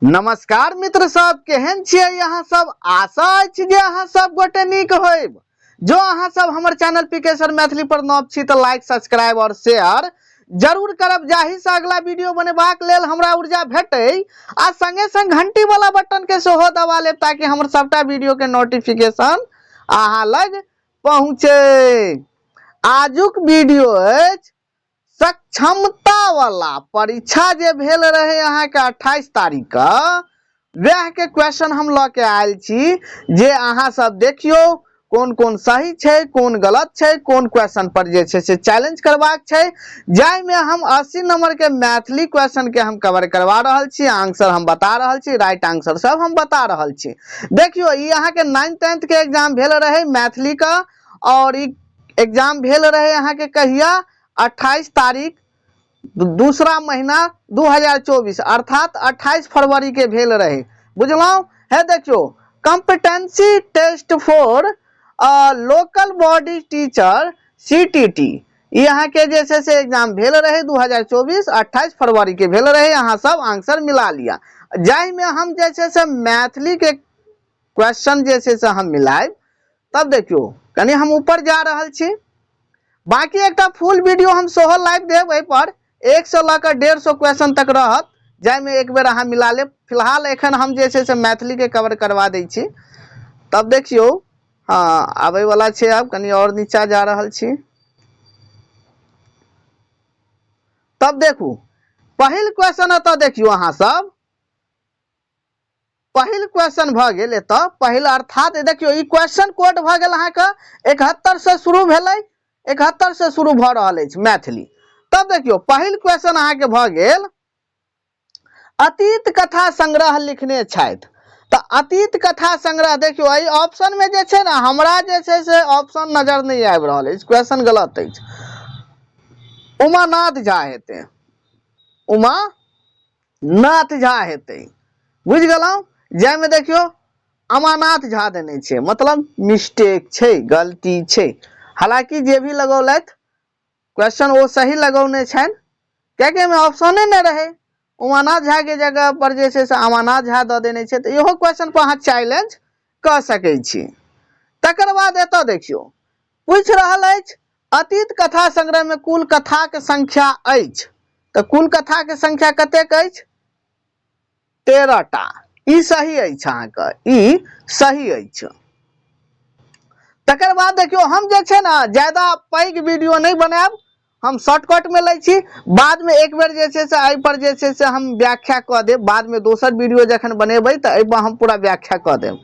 नमस्कार मित्र सब, केहन छियै अहाँ सब? आशा अछि जे अहाँ सब गोटे नीक होइब। जो अहाँ सब हमर चैनल पीके सर मैथिली पर नव छी तऽ लाइक, सब्सक्राइब और शेयर जरूर करब, जाहि से अगला वीडियो बनेबाक लेल हमरा ऊर्जा भेटै, आ संगे संग घंटी वाला बटन के सेहो दबा लेब ताकि हमर सबटा वीडियो के नोटिफिकेशन अहाँ लग पहुँचे। आजुक वीडियो अछि सक्षमता वाला परीक्षा जे भेल रहे अहाँके 28 तारीख के, वएह के क्वेश्चन हम लऽ के आयल छी जे अहाँ सब देखियौ कोन कोन सही छै, कोन गलत छै, कोन क्वेश्चन पर जे छै से चैलेंज करबाक छै, जाहिमे हम 80 नंबर के मैथिली क्वेश्चन के हम कवर करवा रहल छी, आंसर हम बता रहल छी, राइट आंसर सब हम बता रहल छी। देखियौ, ई अहाँके 9th 10th के एग्जाम भेल रहे मैथिली का, और ई एग्जाम भेल रहे अहाँके कहिया? 28 तारीख दूसरा महीना 2024, अर्थात 28 फरवरी के भेल रहे, बुझलहुँ? हे देखियौ, competency test for local body teacher CTT, ई अहाँके जे छै से एग्जाम भेल रहे 2024 28 फरवरी के भेल रहे। अहाँ सब आंसर मिला लिया, जाहिमे हम जे छै से मैथिली के क्वेश्चन जे छै से हम मिलायब। तब देखियौ, कनि हम ऊपर जा रहल छी, बाकी एकटा फुल वीडियो हम सेहो लाइव देब, एहि पर 100 लऽ कऽ 150 क्वेश्चन तक रहत, जाहिमे एक बेर अहाँ मिला लेब। फिलहाल एखन हम जे छै से मैथिलीके कवर करवा दै छी। तब देखियौ, हँ, आबैवला छै, आब कनि आओर नीचा जा रहल छी। तब देखू, पहिल क्वेश्चन एतऽ देखियौ अहाँ सब, पहिल क्वेश्चन भऽ गेल एतऽ पहिल, अर्थात देखियौ ई क्वेश्चन कोड भऽ गेल अहाँके 71 से शुरू भेलै, 71 से शुरू भऽ रहल अछि मैथिली। तब देखियौ, पहिल क्वेश्चन अहाँके भऽ गेल, अतीत कथा संग्रह लिखने छथि। तऽ अतीत कथा संग्रह देखियौ, एहि ऑप्शन में जे छै ने, हमरा जे छै से ऑप्शन नजर नहि आबि रहल अछि, क्वेश्चन गलत अछि। उमानाथ झा हेतै, उमा नाथ झा हेतै, बुझि गेलहुँ? जाहिमे देखियौ अमानाथ झा देने छै, मतलब मिस्टेक छै, गलती छै। हालांकि जे भी लगौलथि क्वेश्चन ओ सही लगौने छनि, कियाकि एहिमे ऑप्शने नहि रहै। उमानाथ झा के जगह पर जे छै से अमानाथ झा दऽ देने छै, तऽ इहो क्वेश्चन पर अहाँ चैलेंज कऽ सकै छी। तकर बाद एतऽ देखियौ, पूछि रहल अछि अतीत कथा संग्रह में कुल कथाक संख्या अछि, तऽ कुल कथाक संख्या कतेक अछि? 13 टा। ई सही अछि अहाँके, ई सही अछि। तकर बाद देखियौ, हम जे छै ने ज्यादा पैघ वीडियो नहि बनायब, हम शॉर्टकट में लै छी। बाद में एक बेर जे छै से एहि पर जे छै से हम व्याख्या कऽ देब। बाद में दोसर वीडियो जखन बनेबै तऽ एहि पर हम पूरा व्याख्या कऽ देब।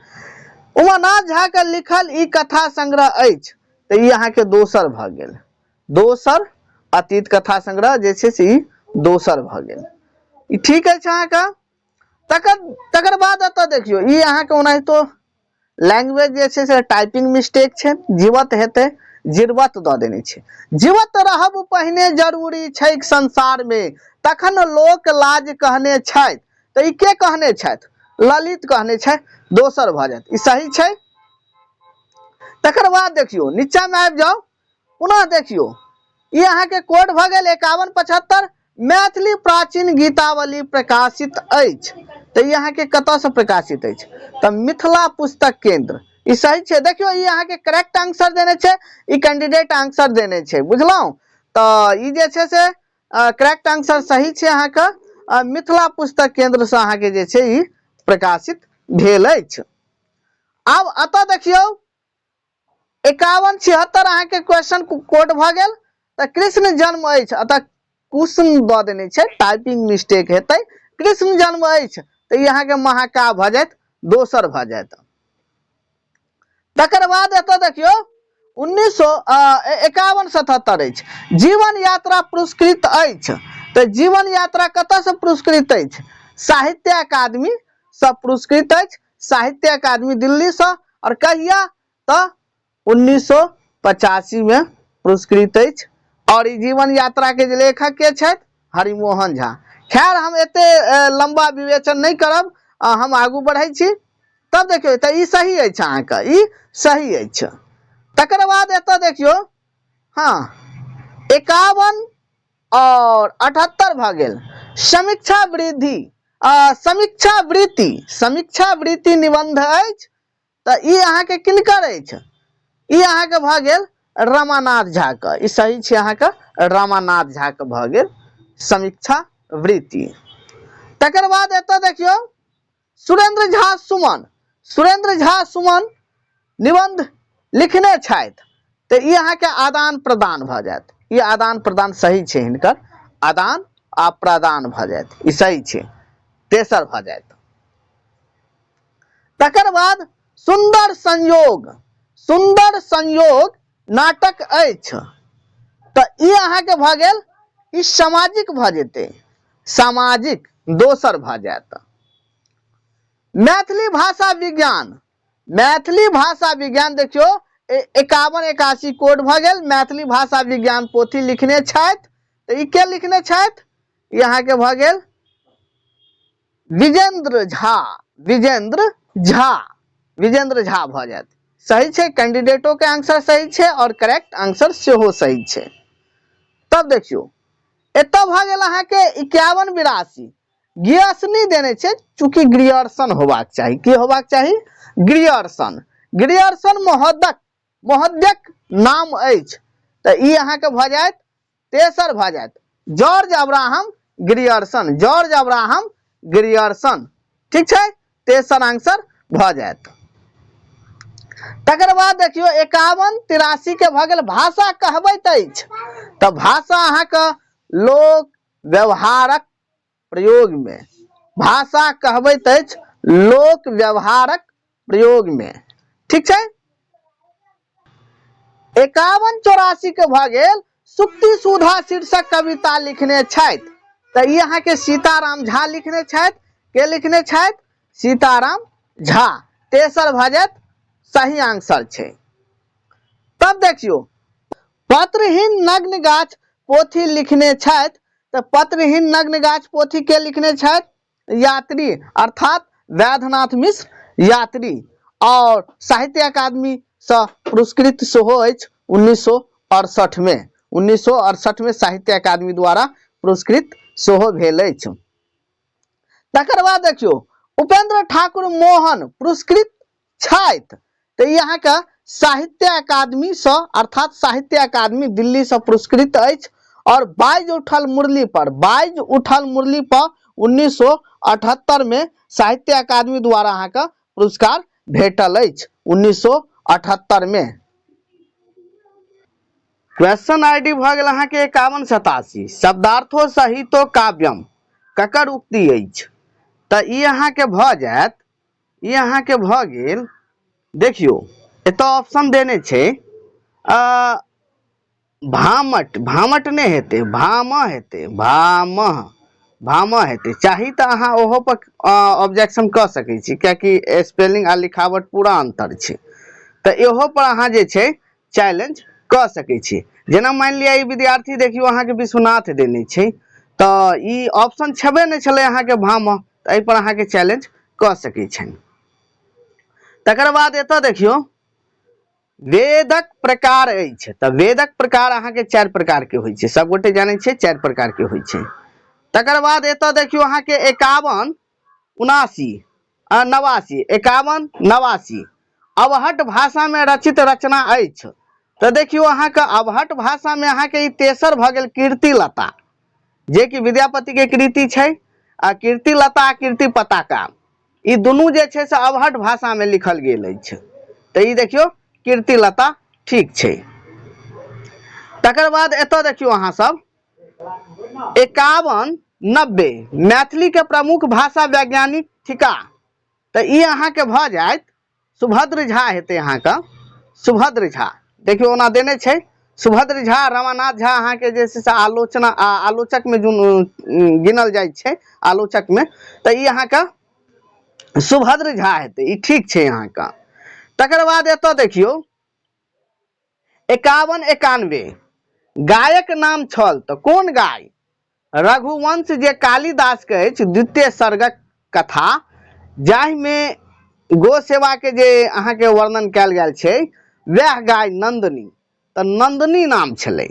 उमानाथ झा के लिखल ई कथा संग्रह अछि, तऽ ई अहाँके दोसर भऽ गेल, दोसर अतीत कथा संग्रह जे छै से ई दोसर भऽ गेल। ई ठीक अछि अहाँके। तकर तकर बाद एतऽ देखियौ, ई अहाँके ओनाहितो लैंग्वेज जे छै से टाइपिंग मिस्टेक छै, जीवत हेतै, जीवत दऽ देने छै। जीवत रहब पहिने जरूरी छै संसारमे, तखन लोक लाज कहने छथि। तऽ ई के कहने छथि? ललित कहने छथि, दोसर भऽ जायत, ई सही छै। तकर बाद देखियौ, नीचामे आबि जाउ, पुनः देखियौ, ई अहाँके कोड भऽ गेल 5175, मैथिली प्राचीन गीतावली प्रकाशित अछि। तऽ ई अहाँके कतऽसँ प्रकाशित अछि? तऽ मिथिला पुस्तक केंद्र, ई सही छै। देखियौ, ई अहाँके करेक्ट आंसर देने छै, ई कैंडिडेट आंसर देने छै, बुझलहुँ? तऽ ई जे छै से करेक्ट आंसर सही छै अहाँके, मिथिला पुस्तक केंद्रसँ अहाँके जे छै ई प्रकाशित भेल अछि। आब एतऽ देखियौ, 5176 अहाँके क्वेश्चन कोड भऽ गेल, तऽ कृष्ण जन्म अछि, अतः कुष्ण दऽ देने छै, टाइपिंग मिस्टेक हेतै। कृष्ण जन्म अछि, तऽ ई अहाँके महाकाव्य भऽ जायत, दोसर भऽ जायत। तकर बाद एतऽ देखियौ, 1900 5177 अछि, जीवन यात्रा पुरस्कृत अछि। तऽ जीवन यात्रा कतऽसँ पुरस्कृत अछि? साहित्य अकादमी सँ पुरस्कृत अछि, साहित्य अकादमी दिल्लीसँ। और कहिया? तऽ 1985 में पुरस्कृत अछि। और ई जीवन यात्रा के जे लेखक के छथि? हरिमोहन झा। खैर, हम एते लंबा विवेचन नहि करब, हम आगू बढ़ै छी। तब देखियौ, तऽ ई सही अछि अहाँके, ई सही अछि। तकर बाद एतऽ देखियौ, हँ, 51 और 78 भऽ गेल, समीक्षा वृद्धि समीक्षा वृत्ति, समीक्षा वृत्ति निबंध अछि, तऽ ई अहाँके किनकर अछि? ई अहाँके भऽ गेल रमानाथ झा के। ई सही छै अहाँके रमानाथ झा के भऽ गेल समीक्षा वृत्ति। तकर बाद एतऽ देखियौ सुरेंद्र झा सुमन, सुरेंद्र झा सुमन निबंध लिखने छथि, तऽ ई अहाँके आदान प्रदान भऽ जायत। ई आदान प्रदान सही छै हिनकर, आदान आ प्रदान भऽ जायत, ई सही छै, तेसर भऽ जायत। तकर बाद सुंदर संयोग, सुंदर संयोग नाटक अछि, तऽ ई अहाँके भऽ गेल ई सामाजिक भऽ जेतै, सामाजिक दोसर भऽ जायत। मैथिली भाषा विज्ञान, मैथिली भाषा विज्ञान देखियौ 51 81 कोड भऽ गेल। मैथिली भाषा विज्ञान पोथी लिखने छथि, तऽ ई के लिखने छथि? ई अहाँके भऽ गेल विजेंद्र झा, विजेंद्र झा, विजेंद्र झा भऽ जायत। सही छै, कैंडिडेटो के आंसर सही छै और करेक्ट आंसर सेहो सही छै। तब देखियौ एतऽ भऽ गेल अहाँके 51 82, गियर्सनी देने छै, चूंकि ग्रियर्सन होबाक चाही। की होबाक चाही? ग्रियर्सन। ग्रियर्सन महोदक, महोदयक नाम अछि, तऽ ई अहाँके भऽ जायत तेसर भऽ जायत George Abraham Grierson, George Abraham Grierson. ठीक छै, तेसर आंसर भऽ जायत। तकर बाद देखियौ 51 83 के भऽ गेल भाषा कहबैत अछि, तऽ भाषा अहाँके लोक व्यवहारक प्रयोग में, भाषा कहबैत अछि लोक व्यवहारक प्रयोग में। ठीक छै, 51 84 के भऽ गेल सुक्ति सुधा शीर्षक कविता लिखने छथि, तऽ ई अहाँके सीताराम झा लिखने छथि। के लिखने छथि? सीताराम झा। तेसर भऽ जायत सही आंसर छै। तब देखियौ पत्रहीन नग्न गाछ पोथी लिखने छथि, तऽ पत्रहीन नग्न गाछ पोथी के लिखने छथि? यात्री, अर्थात वैद्यनाथ मिश्र यात्री, और साहित्य अकादमी सँ पुरस्कृत सेहो अछि 1968 में। 1968 में साहित्य अकादमी द्वारा पुरस्कृत सेहो भेल अछि। तकर बाद देखियौ उपेंद्र ठाकुर मोहन पुरस्कृत छथि, तऽ ई अहाँके साहित्य अकादमी सँ, अर्थात साहित्य अकादमी दिल्ली सँ पुरस्कृत अछि। और बाज उठल मुरली पर, बाज उठल मुरली पर 1978 में साहित्य अकादमी द्वारा अहाँके पुरस्कार भेटल अछि 1978 में। क्वेश्चन आईडी भऽ गेल अहाँके 51 87, शब्दार्थो सहितो काव्यम ककर उक्ति अछि? तऽ ई अहाँके भऽ जायत, ई अहाँके भऽ गेल, देखियौ एतऽ ऑप्शन देने छै भामट, भामट नहि हेतै, भामह हेतै, भामह, भामह हेतै। चाही तऽ अहाँ ओहो पर ऑब्जेक्शन कऽ सकै छी, कियाकि स्पेलिंग आ लिखावट पूरा अन्तर छै, तऽ इहो पर अहाँ जे छै चैलेंज कऽ सकै छी। जेना मानि लिअ ई विद्यार्थी देखियौ अहाँके विश्वनाथ देने छै, तऽ ई ऑप्शन छेबे नहि छलै अहाँके भामह, तऽ एहिपर अहाँके चैलेंज कऽ सकै छनि। तकर बाद एतऽ देखियौ वेदक प्रकार अछि, तऽ वेदक प्रकार अहाँके 4 प्रकार के होइ छै, सब गोटे जानै छियै 4 प्रकार के होइ छै। तकर बाद एतऽ देखियौ अहाँके 51 79 89, 51 89 अवहट भाषा में रचित रचना अछि, तऽ देखियौ अहाँके अवहट भाषा में अहाँके ई तेसर भऽ गेल कीर्तिलता, जे कि विद्यापति के कृति छै, आ कीर्तिलता आ कीर्ति पताका ई दुनू जे छै से अवहट भाषा में लिखल गेल अछि, तऽ ई देखियौ कीर्तिलता ठीक छै। तकर बाद एतऽ देखियौ अहाँ सब 51 90 मैथिली के प्रमुख भाषा वैज्ञानिक थिका, तऽ ई अहाँके भऽ जायत सुभद्र झा हेतै अहाँके सुभद्र झा। देखियौ ओना देने छै सुभद्र झा, रमानाथ झा अहाँके जे छै से आलोचना आलोचक में गिनल जाइ छै आलोचक में, तऽ ई अहाँके सुभद्र झा हेतै, ई ठीक छै अहाँके। तकर बाद एतऽ देखियौ 51 91 गायक नाम छल, तऽ कोन गाय? रघुवंश जे कालिदास के अछि द्वितीय सर्गक कथा, जाहिमे गो सेवा के जे अहाँके वर्णन कयल गेल छै, वएह गाय नंदनी, तऽ नंदनी नाम छलै।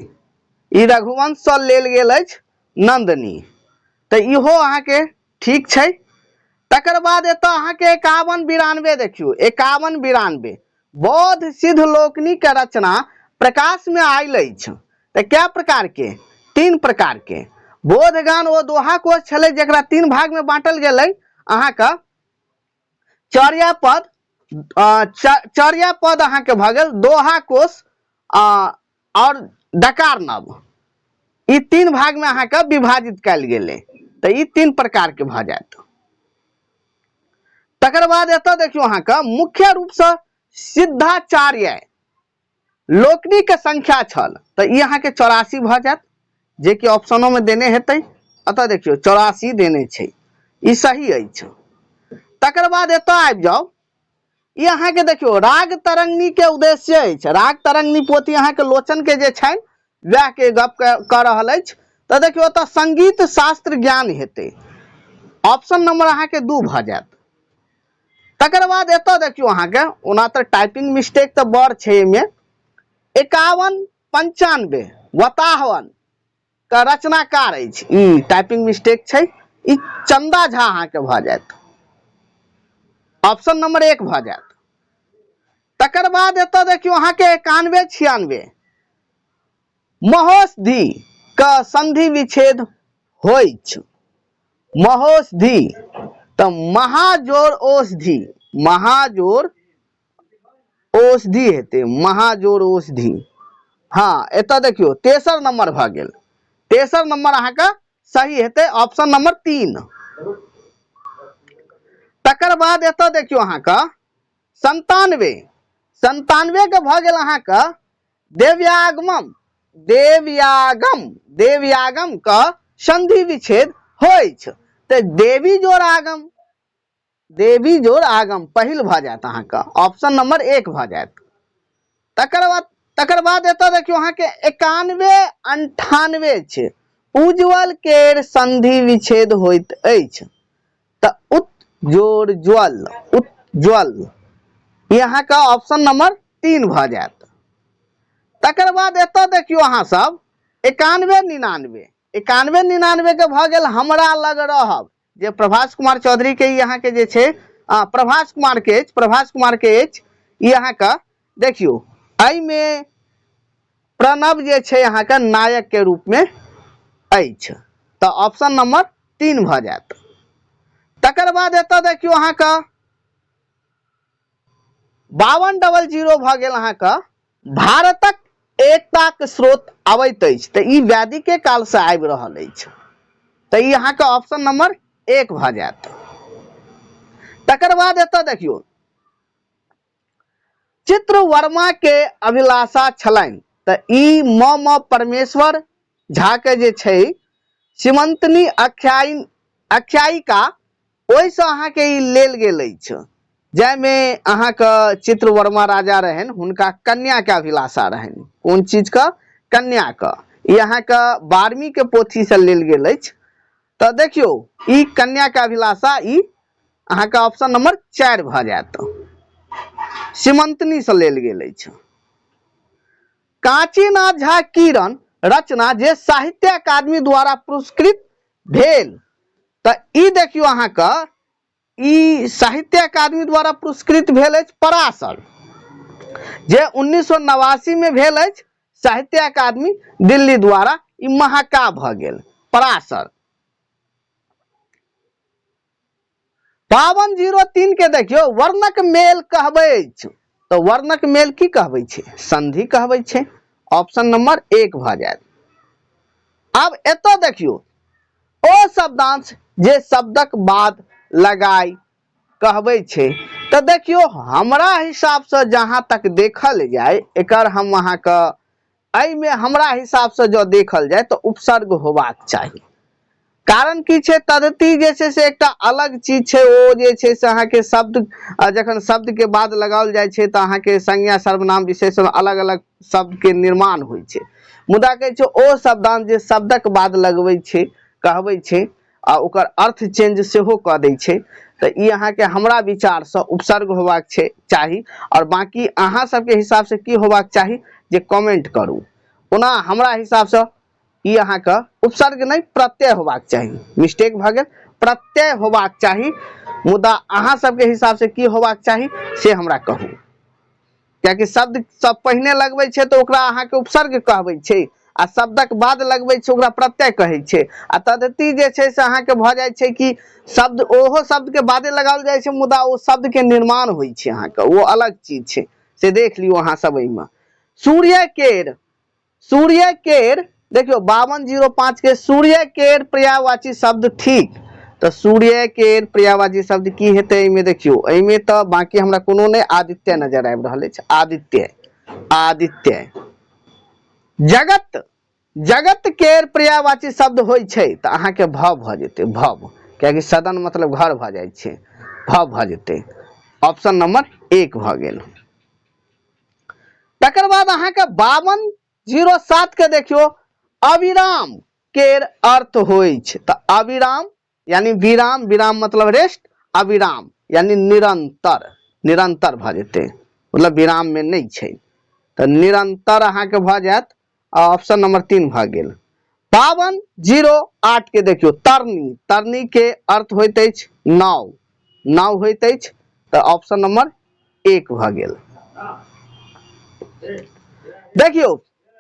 ई रघुवंशसँ लेल गेल अछि नंदनी, तऽ इहो अहाँके ठीक छै। तकर बाद एतऽ अहाँके 51 92 देखियौ, 51 92 बौद्ध सिद्ध लोकनि के रचना प्रकाश में आयल अछि। तऽ कए प्रकार के? तीन प्रकार के। बोधगान ओ दोहा कोश छलै जकरा तीन भाग में बांटल गेलै अहाँके। चर्या पद, चर्या पद अहाँके भऽ गेल, दोहा कोश आओर डकार नव, ई तीन भाग में अहाँके विभाजित कयल गेलै। तऽ ई तीन प्रकार के भऽ जायत। तकर बाद एतऽ देखियौ अहाँके मुख्य रूपसँ सिद्धाचार्य लोकनि के संख्या छल, तऽ ई अहाँके 84 भऽ जायत, जे कि ऑप्शनो में देने हेतै। एतऽ देखियौ, 84 देने छै, ई सही अछि। तकर बाद एतऽ आबि जाउ, ई अहाँके देखियौ राग तरंगिणी के उद्देश्य अछि। राग तरंगिणी पोथी अहाँके लोचन के जे छनि वएह के गप कऽ रहल अछि। तऽ देखियौ, एतऽ संगीत शास्त्र ज्ञान हेतै, ऑप्शन नंबर अहाँके 2 भऽ जायत। तकर बाद एतऽ देखियौ अहाँके, ओना तऽ टाइपिंग मिस्टेक तऽ बड़ छै एहिमे, 51 95 वताहवन के रचनाकार अछि, ई टाइपिंग मिस्टेक छै। ई चंदा झा अहाँके भऽ जायत, ऑप्शन नंबर 1 भऽ जायत। तकर बाद एतऽ देखियौ अहाँके 91 96 महोषधि के संधि विच्छेद होइछ। महोषधि तऽ महाजोर औषधि, महाजोर औषधि हेतै, महाजोर औषधि। हँ, एतऽ देखियौ तेसर नंबर भऽ गेल, तेसर नंबर अहाँके सही हेतै, ऑप्शन नंबर 3। तकर बाद एतऽ देखियौ अहाँके 97, 97 के भऽ गेल अहाँके देव्यागमम, देव्यागम, देव्यागम के संधि विच्छेद होइछ। तऽ देवी जोड़ आगम, देवी जोड़ आगम पहिल भऽ जायत अहाँके, ऑप्शन नंबर 1 भऽ जायत। तकर बाद एतऽ देखियौ अहाँके 91 98 छै, उज्ज्वल केर संधि विच्छेद होइत अछि। तऽ उत जोड़ ज्वल, उज्ज्वल, ई अहाँके ऑप्शन नंबर 3 भऽ जायत। तकर बाद एतऽ देखियौ अहाँ सब 91 99, 91 99 के भऽ गेल हमरा लग रहब, जे प्रभास कुमार चौधरी के ई अहाँके जे छै, प्रभास कुमार के अछि, प्रभास कुमार के अछि ई अहाँके। देखियौ, एहिमे प्रणव जे छै अहाँके नायक के रूप में अछि, तऽ ऑप्शन नंबर 3 भऽ जायत। तकर बाद एतऽ देखियौ अहाँके 5200 भऽ गेल अहाँके भारतक एकताक स्रोत अबैत अछि। तऽ ई वैदिके कालसँ आबि रहल अछि, तऽ ई अहाँके ऑप्शन नंबर 1 भऽ जायत। तकर बाद एतऽ देखियौ चित्र वर्मा के अभिलाषा छलनि, तऽ ई म म परमेश्वर झा के जे छै सीमंतनी आख्यायिका, ओहिसँ अहाँके ई लेल गेल अछि, जाहिमे अहाँके चित्रवर्मा राजा रहनि, हुनका कन्याके अभिलाषा रहनि। कोन चीजके? कन्याके। ई अहाँके 12वींके पोथीसँ लेल गेल अछि। तऽ देखियौ, ई कन्याके अभिलाषा, ई अहाँके ऑप्शन नंबर 4 भऽ जायत, सीमंतनीसँ लेल गेल अछि। कांचीनाथ झा किरण रचना जे साहित्य अकादमी द्वारा पुरस्कृत भेल। तऽ ई देखियौ अहाँके ई साहित्य अकादमी द्वारा पुरस्कृत भेल अछि पराशर, जे 1989 में भेल अछि साहित्य अकादमी दिल्ली द्वारा। ई महाकाव्य भऽ गेल पराशर। 5203 के देखियौ, वर्णक मेल कहबै अछि। तऽ वर्णक मेल की कहबै छै? संधि कहबै छै, ऑप्शन नंबर 1 भऽ जायत। आब एतऽ देखियौ, ओ शब्दांश जे शब्दक बाद लगाई कहबै छै। तऽ देखियौ, हमरा हिसाबसँ जहाँ तक देखल जाय, एकर हम अहाँके एहिमे हमरा हिसाबसँ जँ देखल जाय तऽ उपसर्ग होबाक चाही। कारण की छै? तदति जे छै से एकटा अलग चीज छै। ओ जे छै से अहाँके शब्द, जखन शब्दके बाद लगाओल जाइ छै तऽ अहाँके संज्ञा, सर्वनाम, विशेषण, अलग अलग शब्दके निर्माण होइ छै। मुदा कहै छै ओ शब्दांश जे शब्दक बाद लगबै छै कहबै छै आ ओकर अर्थ चेंज सेहो कऽ दै छै। तऽ ई अहाँके हमरा विचारसँ उपसर्ग होबाक छै चाही। आओर बाँकी अहाँ सबके हिसाबसँ की होबाक चाही जे कमेंट करू। ओना हमरा हिसाबसँ ई अहाँके उपसर्ग नहि, प्रत्यय होबाक चाही। मिस्टेक भऽ गेल, प्रत्यय होबाक चाही, मुदा अहाँ सबके हिसाब से की होबाक चाही से हमरा कहू। कियाकि शब्द सब पहिने लगबै छै तऽ ओकरा अहाँके उपसर्ग कहबै छै, आ शब्दक बाद लगबै छै ओकरा प्रत्यय कहै छै। आ तदति जे छै से अहाँके भऽ जाइ छै कि शब्द ओहो शब्दके बादे लगाओल जाइ छै, मुदा ओ शब्दके निर्माण होइ छै अहाँके, ओ अलग चीज छै। से देख लियौ अहाँ सब एहिमे। सूर्य केर, सूर्य केर देखियौ 5205 के सूर्य केर पर्यायवाची शब्द ठीक। तऽ सूर्य केर पर्यायवाची शब्द की हेतै एहिमे? देखियौ एहिमे तऽ बाकी हमरा कोनो नहि, आदित्य नजर आबि रहल अछि। आदित्य, आदित्य। जगत, जगत केर पर्यायवाची शब्द होइ छै तऽ अहाँके भव भऽ जेतै, भव, कियाकि सदन मतलब घर भऽ जाइ छै, भव भऽ जेतै। ऑप्शन नंबर 1 भऽ गेल। तकर बाद अहाँके 5207 के देखियौ, अविराम केर अर्थ होइ छै। तऽ अविराम यानी विराम, विराम मतलब रेस्ट, अविराम यानी निरंतर, निरंतर भऽ जेतै, मतलब विराम में नहि छै तऽ निरंतर अहाँके भऽ जायत। ऑप्शन नंबर 3 भऽ गेल। 5208 के देखियौ, तरनी, तरनी के अर्थ होइत अछि नाव, नाव होइत अछि, तऽ ऑप्शन नंबर 1 भऽ गेल। देखियौ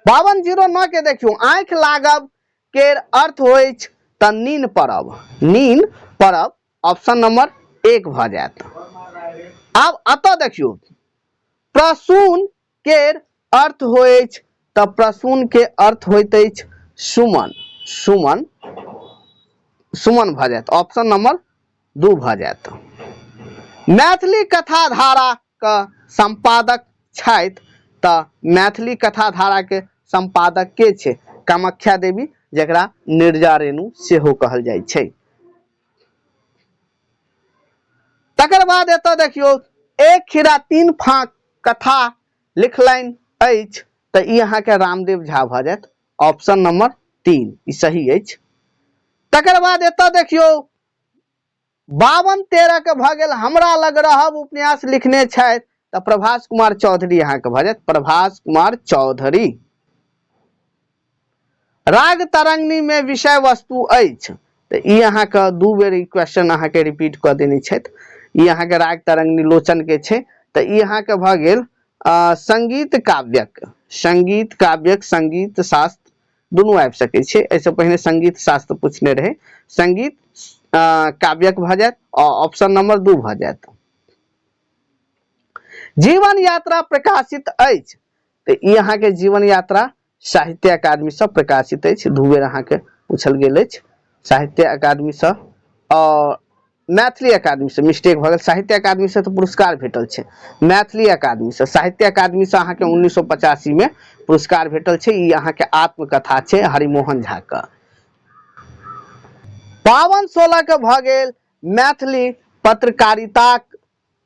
5209 के देखियौ, आँखि लागब केर अर्थ होइछ तऽ नीन पड़ब, नीन पड़ब, ऑप्शन नंबर 1 भऽ जायत। आब एतऽ देखियौ, प्रसून केर अर्थ होइछ तऽ प्रसून के अर्थ होइत अछि सुमन, सुमन, सुमन भऽ जायत, ऑप्शन नंबर 2 भऽ जायत। मैथिली कथाधारा के संपादक छथि तऽ मैथिली कथाधारा के संपादक के छै? कामाख्या देवी, जकरा निर्जा रेणु सेहो कहल जाइ छै। तकर बाद एतऽ देखियौ, एक खीरा 3 फाँक कथा लिखलनि अछि तऽ ई अहाँके रामदेव झा भऽ जायत, ऑप्शन नंबर 3 ई सही अछि। तकर बाद एतऽ देखियौ 5213 के भऽ गेल, हमरा लग रहब उपन्यास लिखने छथि तऽ प्रभास कुमार चौधरी अहाँके भऽ जायत, प्रभास कुमार चौधरी। राग तरंगिणी में विषय वस्तु अछि तऽ ई अहाँके 2 बेर ई क्वेश्चन अहाँके रिपीट कऽ देने छथि। ई अहाँके राग तरंगिणी लोचन के छै तऽ ई अहाँके भऽ गेल संगीत काव्यक, संगीत काव्यक, संगीत शास्त्र दुनू आबि सकै छै। एहिसँ पहिने संगीत शास्त्र पूछने रहै, संगीत काव्यक भऽ जायत आ ऑप्शन नंबर 2 भऽ जायत। जीवन यात्रा प्रकाशित अछि तऽ ई अहाँके जीवन यात्रा साहित्य अकादमी सँ प्रकाशित अछि, 2 बेर अहाँके पूछल गेल अछि, साहित्य अकादमी सँ और मैथिली अकादमी सँ। मिस्टेक भऽ गेल, साहित्य अकादमी सँ तऽ पुरस्कार भेटल छै, मैथिली अकादमी सँ, साहित्य अकादमी सँ अहाँके 1985 में पुरस्कार भेटल छै। ई अहाँके आत्मकथा छै हरिमोहन झा के। 5216 के भऽ गेल, मैथिली पत्रकारिताक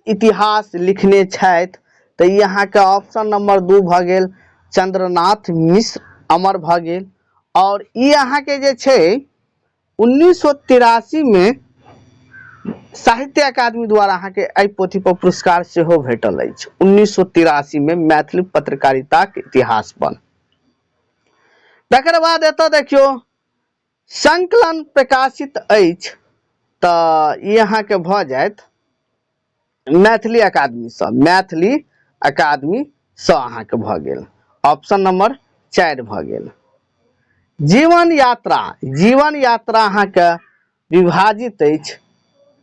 इतिहास लिखने छथि तऽ ई अहाँके ऑप्शन नंबर 2 भऽ गेल, चंद्रनाथ मिश्र अमर भऽ गेल। और ई अहाँके जे छै 1983 में साहित्य अकादमी द्वारा अहाँके एहि पोथी पर पुरस्कार सेहो भेटल अछि, 1983 में मैथिली पत्रकारिताक इतिहास पर। तकर बाद एतऽ देखियौ संकलन प्रकाशित अछि तऽ ई अहाँके भऽ जायत मैथिली अकादमीसँ, मैथिली अकादमीसँ अहाँके भऽ गेल, ऑप्शन नंबर 4 भऽ गेल। जीवन यात्रा, जीवन यात्रा अहाँके विभाजित अछि,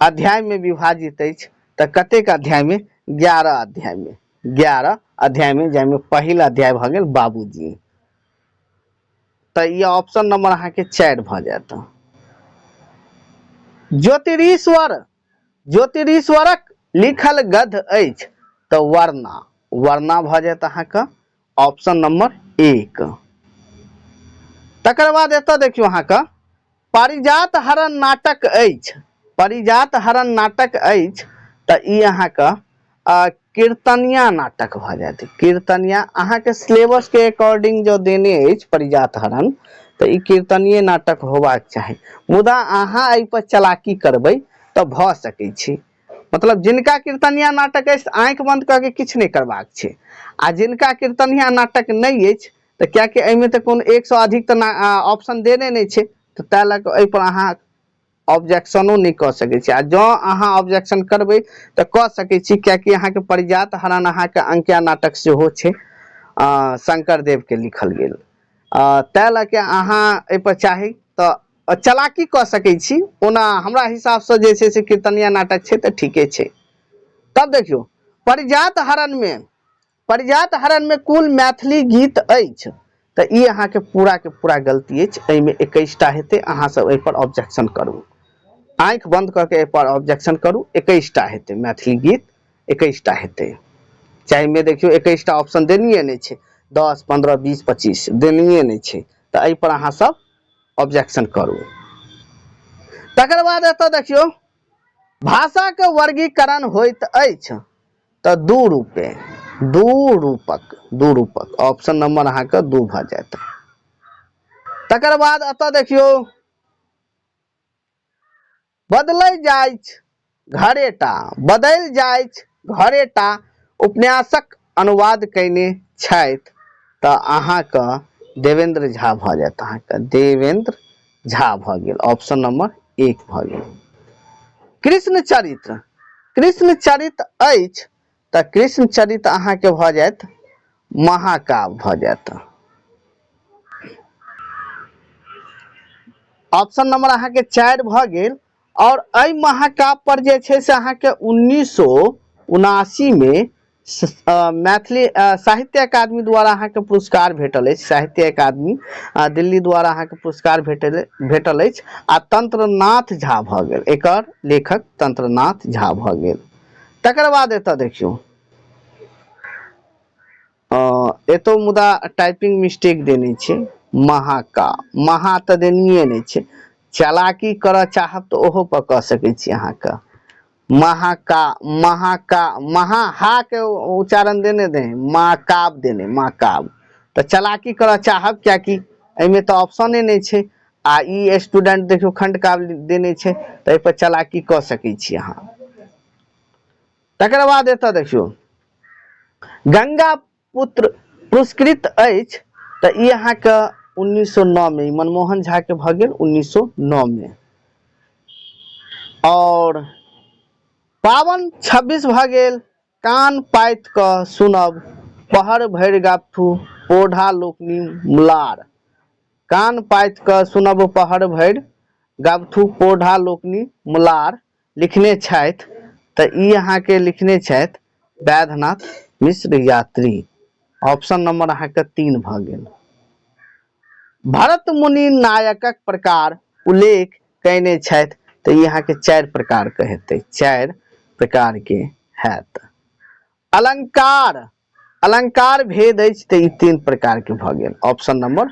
अध्यायमे विभाजित अछि तऽ कतेक अध्यायमे? 11 अध्यायमे, 11 अध्यायमे, जाहिमे पहिल अध्याय भऽ गेल बाबूजी, तऽ ई ऑप्शन नंबर अहाँके 4 भऽ जायत। ज्योतिरीश्वर, ज्योतिरीश्वरक लिखल गद्य अछि तऽ वर्णा, वर्णा भऽ जायत अहाँके ऑप्शन नंबर 1। तकर बाद एतऽ देखियौ अहाँके पारिजात हरण नाटक अछि, पारिजात हरण नाटक अछि तऽ ई अहाँके कीर्तनिया नाटक भऽ जायत। कीर्तनिया अहाँके सिलेबस के अकॉर्डिंग जो देने अछि पारिजात हरण तऽ ई कीर्तनीय नाटक होबाक चाही, मुदा अहाँ एहि पर चलाकी करबै तऽ भऽ सकै छै। मतलब जिनका कीर्तनिया नाटक अछि आँखि बंद कऽ के किछु नहि करबाक छै, आ जिनका कीर्तनिया नाटक नहि अछि तऽ कियाकि एहिमे तऽ कोनो 1 अधिक तऽ ऑप्शन देने नहि छै, तऽ ताहि लऽ कऽ एहिपर अहाँ ऑब्जेक्शनो नहि कऽ सकै छी आ जँ अहाँ ऑब्जेक्शन करबै तऽ कऽ सकै छी, कियाकि अहाँके परिजात हरण अहाँके अंकिया नाटक सेहो छै, शंकर देव के लिखल गेल, ताहि लऽ के अहाँ एहिपर चाही तऽ चलाकी कऽ सकै छी। ओना हमरा हिसाबसँ जे छै से कीर्तनिया नाटक छै तऽ ठीके छै। तब देखियौ परिजात हरणमे, परिजात हरणमे कुल मैथिली गीत अछि, तऽ ई अहाँके पूरा के पूरा गलती अछि। एहिमे 21टा हेतै, अहाँ सब एहिपर ऑब्जेक्शन करू, आँखि बंद कऽ के एहिपर ऑब्जेक्शन करू। 21टा हेतै मैथिली गीत, 21टा हेतै। चाहे देखियौ 21टा ऑप्शन देनिये नहि छै, 10 15 20 25 देनिये नहि छै, तऽ एहिपर अहाँ सब ऑब्जेक्शन करू। तकर बाद एतऽ देखियौ भाषाके वर्गीकरण होइत अछि तऽ दू रूपे, दू रूपक, दू रूपक, ऑप्शन नंबर अहाँके 2 भऽ जायत। तकर बाद एतऽ देखियौ बदलै जाइछ घरेटा, बदलि जाइछ घरेटा उपन्यासक अनुवाद कयने छथि, तऽ अहाँके देवेंद्र झा भऽ जायत, अहाँके देवेंद्र झा भऽ गेल, ऑप्शन नंबर 1 भऽ गेल। कृष्ण चरित्र, कृष्ण चरित्र अछि तऽ कृष्ण चरित्र अहाँके भऽ जायत महाकाव्य भऽ जायत। ऑप्शन नंबर अहाँके 4 भऽ गेल। और एहि महाकाव्य पर जे छै से अहाँके 1979 में मैथिली साहित्य अकादमी द्वारा अहाँके पुरस्कार भेटल अछि। साहित्य अकादमी दिल्ली द्वारा अहाँके पुरस्कार भेटल भेटल अछि आ तंत्रनाथ झा भऽ गेल एकर लेखक, तंत्रनाथ झा भऽ गेल। तकर बाद एतऽ देखियौ एतौ मुदा टाइपिंग मिस्टेक देने छै, महाका महा तऽ देनिये नहि छै। चालाकी करऽ चाहब तऽ ओहो पर कऽ सकै छी। अहाँके महाका महाका महा हा के उच्चारण देने दे महाकाव देने महाकाव, तऽ चालाकी करऽ चाहब कियाकि एहिमे तऽ ऑप्शने नहि छै आ ई स्टूडेंट देखियौ खंडकाव्य देने छै, तऽ एहि पर चालाकी कऽ सकै छी अहाँ। तकर बाद एतऽ देखियौ गंगा पुत्र पुरस्कृत अछि, तऽ ई अहाँके 1909 मे मनमोहन झा के भऽ गेल 1909 मे। और 52 26 भऽ गेल कान पाति कऽ सुनब पहर भरि गाबथु पौधा लोकनि मुलार, कान पाति कऽ सुनब पहर भरि गाबथु पौधा लोकनि मुलार लिखने छथि, तऽ ई अहाँके लिखने छथि वैद्यनाथ मिश्र यात्री, ऑप्शन नंबर अहाँके 3 भऽ गेल। भरत मुनि नायकक प्रकार उल्लेख कयने छथि, तऽ ई अहाँके 4 प्रकार के हेतै, 4 प्रकार के हैत। अलंकार, अलंकार भेद अछि तऽ ई 3 प्रकार के भऽ गेल, ऑप्शन नंबर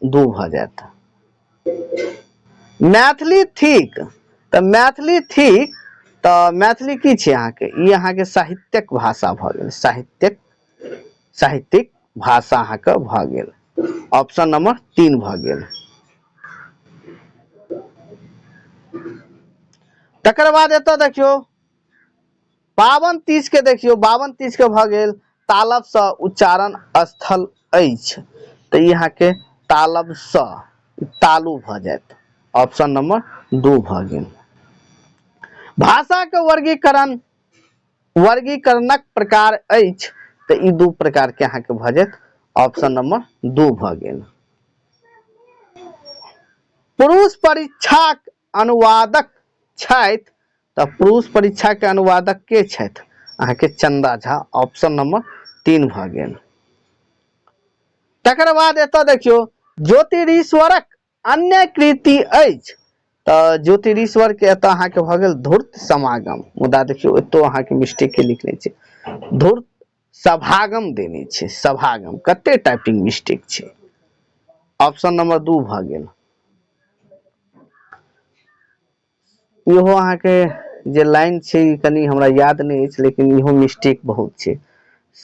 2 भऽ जायत। मैथिली थिक तऽ मैथिली थिक तऽ मैथिली की छै अहाँके, ई अहाँके साहित्यक भाषा भऽ गेल, साहित्यक साहित्यिक भाषा अहाँके भऽ गेल, ऑप्शन नंबर 3 भऽ गेल। तकर बाद एतऽ देखियौ 52 30 के देखियौ 52 30 के भऽ गेल तालब सँ उच्चारण स्थल अछि, तऽ ई अहाँके तालब सँ तालु भऽ जायत, ऑप्शन नंबर 2 भऽ गेल। भाषा के वर्गीकरण, वर्गीकरणक प्रकार अछि, तऽ ई 2 प्रकार के अहाँके भऽ जायत, ऑप्शन नंबर 2 भऽ गेल। पुरुष परीक्षाक अनुवादक छथि, तऽ पुरुष परीक्षा के अनुवादक के छथि अहाँके चंदा झा, ऑप्शन नंबर 3 भऽ गेल। तकर बाद एतऽ देखियौ ज्योतिरीश्वरक अन्य कृति अछि, तऽ ज्योतिरीश्वर के एतऽ अहाँके भऽ गेल धूर्त समागम, मुदा देखियौ एतौ अहाँके मिस्टेक के लिखने छै, धूर्त सभागम देने छै, सभागम कते टाइपिंग मिस्टेक छै, ऑप्शन नंबर 2 भऽ गेल। इहो अहाँके जे लाइन छै ई कनि हमरा याद नहि अछि, लेकिन इहो मिस्टेक बहुत छै।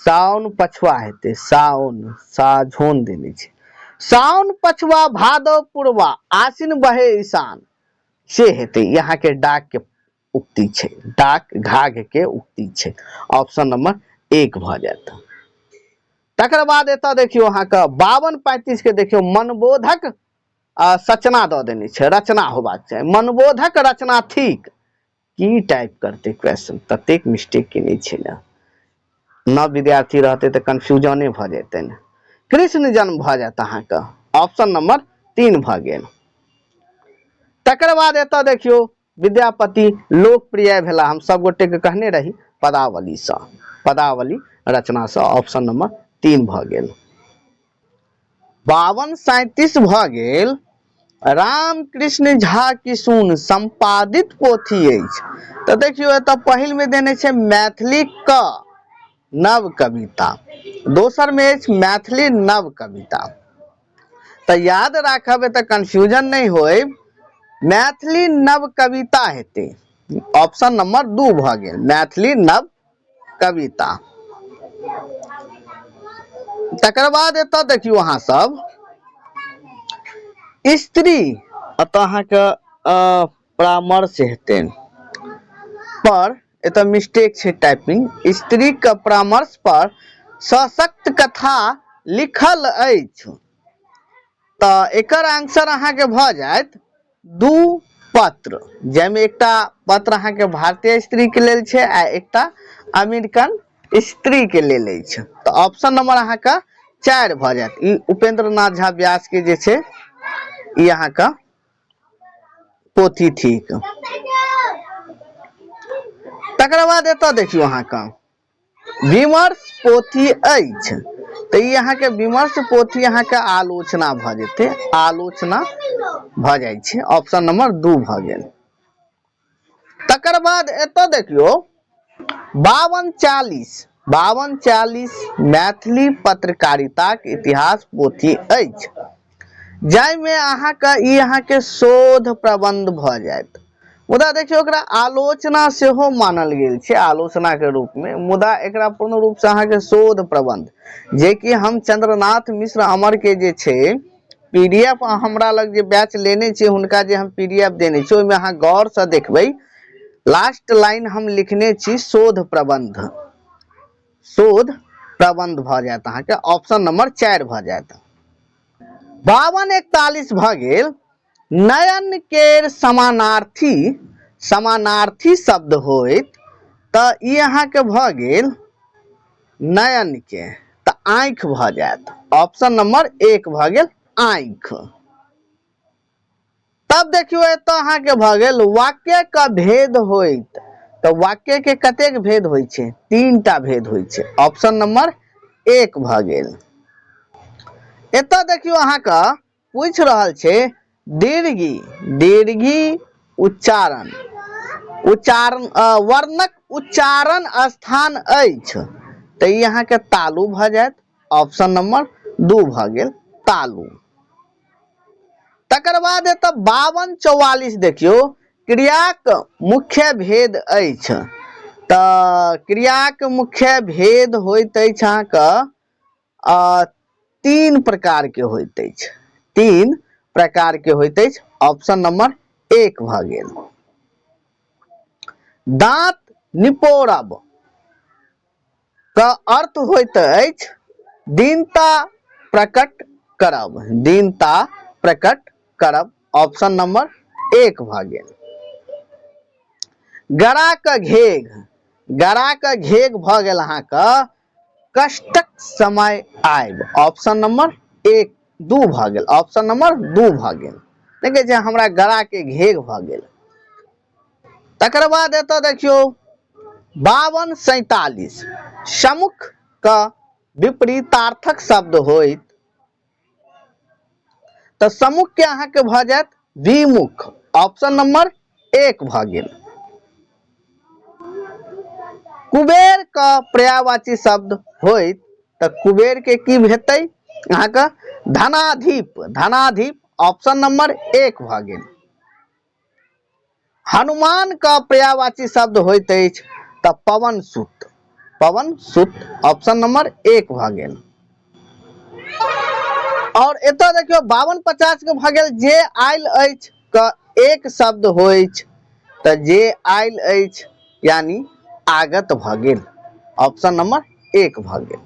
साउन पछुआ हेतै, साउन साझोन देने छै, साउन पछुआ भादव पूर्वा आसिन बहे ईशान से हेतै। ई अहाँके डाक के उक्ति छै, डाक घाघ के उक्ति छै, ऑप्शन नंबर 1 भऽ जायत। तकर बाद एतऽ देखियौ अहाँके 52 35 के देखियौ मनबोधक सचना दऽ देने छै, रचना होबाक चाही। मनबोधक रचना थिक। की टाइप करतै क्वेश्चन, ततेक मिस्टेक केने छै ने। नव विद्यार्थी रहतै तऽ कन्फ्यूजने भऽ जेतै ने। कृष्ण जन्म भऽ जायत अहाँके, ऑप्शन नंबर 3 भऽ गेल। तकर बाद एतऽ देखियौ विद्यापति लोकप्रिय भेला, हम सब गोटे के कहने रही पदावलीसँ, पदावली रचनासँ, ऑप्शन नंबर 3 भऽ गेल। 52 37 भऽ गेल। रामकृष्ण झा किशुन सम्पादित पोथी अछि। तऽ देखियौ एतऽ पहिल मे देने छै मैथिली क नव कविता, दोसर मे अछि मैथिली नव कविता। तऽ याद राखब, एतऽ कंफ्यूजन नहि होय, मैथिली नव कविता हेतै। ऑप्शन नंबर 2 भऽ गेल, मैथिली नव कविता। तकर बाद एतऽ देखियौ अहाँ सब स्त्री, एतऽ अहाँके परामर्श हेतै पर एतऽ मिस्टेक छै टाइपिंग। स्त्री के परामर्श पर सशक्त कथा लिखल अछि। तऽ एकर आंसर अहाँके भऽ जायत 2 पत्र, जाहिमे एकटा पत्र अहाँके भारतीय स्त्री के लेल छै आ एकटा अमेरिकन स्त्री के लेल अछि। तऽ ऑप्शन नंबर अहाँके 4 भऽ जायत। ई उपेंद्र नाथ झा व्यास के जे छै ई अहाँके पोथी थिक। तकर बाद एतऽ देखियौ अहाँके विमर्श पोथी अछि। तऽ ई अहाँके विमर्श पोथी अहाँके आलोचना भऽ जेतै, आलोचना भऽ जाइ छै, ऑप्शन नंबर 2 भऽ गेल। तकर बाद एतऽ देखियौ 52 40, 52 40 मैथिली पत्रकारिताक इतिहास पोथी अछि, जाहिमे अहाँके ई अहाँके शोध प्रबंध भऽ जायत। मुदा देखियौ एकरा आलोचना सेहो मानल गेल छै आलोचनाके रूपमे, मुदा एकरा पूर्ण रूपसँ अहाँके शोध प्रबंध, जेकि हम चंद्रनाथ मिश्र अमर के जे छै पीडीएफ हमरा लग जे बैच लेने छी, हुनका जे हम पीडीएफ देने छी, ओहिमे अहाँ गौरसँ देखबै लास्ट लाइन हम लिखने छी शोध प्रबंध। शोध प्रबंध भऽ जायत अहाँके, ऑप्शन नंबर 4 भऽ जायत। 52 41 भऽ गेल। नयन केर समानार्थी, समानार्थी शब्द होइत। तऽ ई अहाँके भऽ गेल नयन के तऽ आँखि भऽ जायत, ऑप्शन नंबर 1 भऽ गेल आँखि। तब देखियौ एतऽ अहाँके भऽ गेल वाक्य के भेद होइत। तऽ वाक्य के कतेक भेद होइ छै? 3टा भेद होइ छै, ऑप्शन नंबर 1 भऽ गेल। एतऽ देखियौ अहाँके पूछि रहल छै दीर्घी, दीर्घी उच्चारण, उच्चारण वर्णक उच्चारण स्थान अछि। तऽ ई अहाँके तालु भऽ जायत, ऑप्शन नंबर 2 भऽ गेल तालु। तकर बाद एतऽ 52 44 देखियौ क्रियाक मुख्य भेद अछि। तऽ क्रियाक मुख्य भेद होइत अछि अहाँके 3 प्रकार के होइत अछि, 3 प्रकार के होइत अछि, ऑप्शन नंबर 1 भऽ गेल। दांत निपोड़ब के अर्थ होइत अछि दीनता प्रकट करब, दीनता प्रकट करब, ऑप्शन नंबर 1 भऽ गेल। गरा के घेघ, गरा के घेघ भऽ गेल अहाँके कष्टक समय आयब, ऑप्शन नंबर 1 2 भऽ गेल, ऑप्शन नंबर 2 भऽ गेल। देखै छै हमरा गरा के घेघ भऽ गेल। तकर बाद एतऽ देखियौ 52 47 समुख के विपरीतार्थक शब्द होइत। तऽ समुख के अहाँके भऽ जायत विमुख, ऑप्शन नंबर 1 भऽ गेल। कुबेर के पर्यायवाची शब्द होइत। तऽ कुबेर के की हेतै अहाँके? धनाधीप, धनाधीप, ऑप्शन नंबर 1 भऽ गेल। हनुमान के पर्यायवाची शब्द होइत अछि। तऽ पवन सुत, पवन सुत, ऑप्शन नंबर 1 भऽ गेल। और एतऽ देखियौ 52 50 के भऽ गेल जे आयल अछि के एक शब्द होइछ। तऽ जे आयल अछि यानी आगत भऽ गेल, ऑप्शन नंबर 1 भऽ गेल।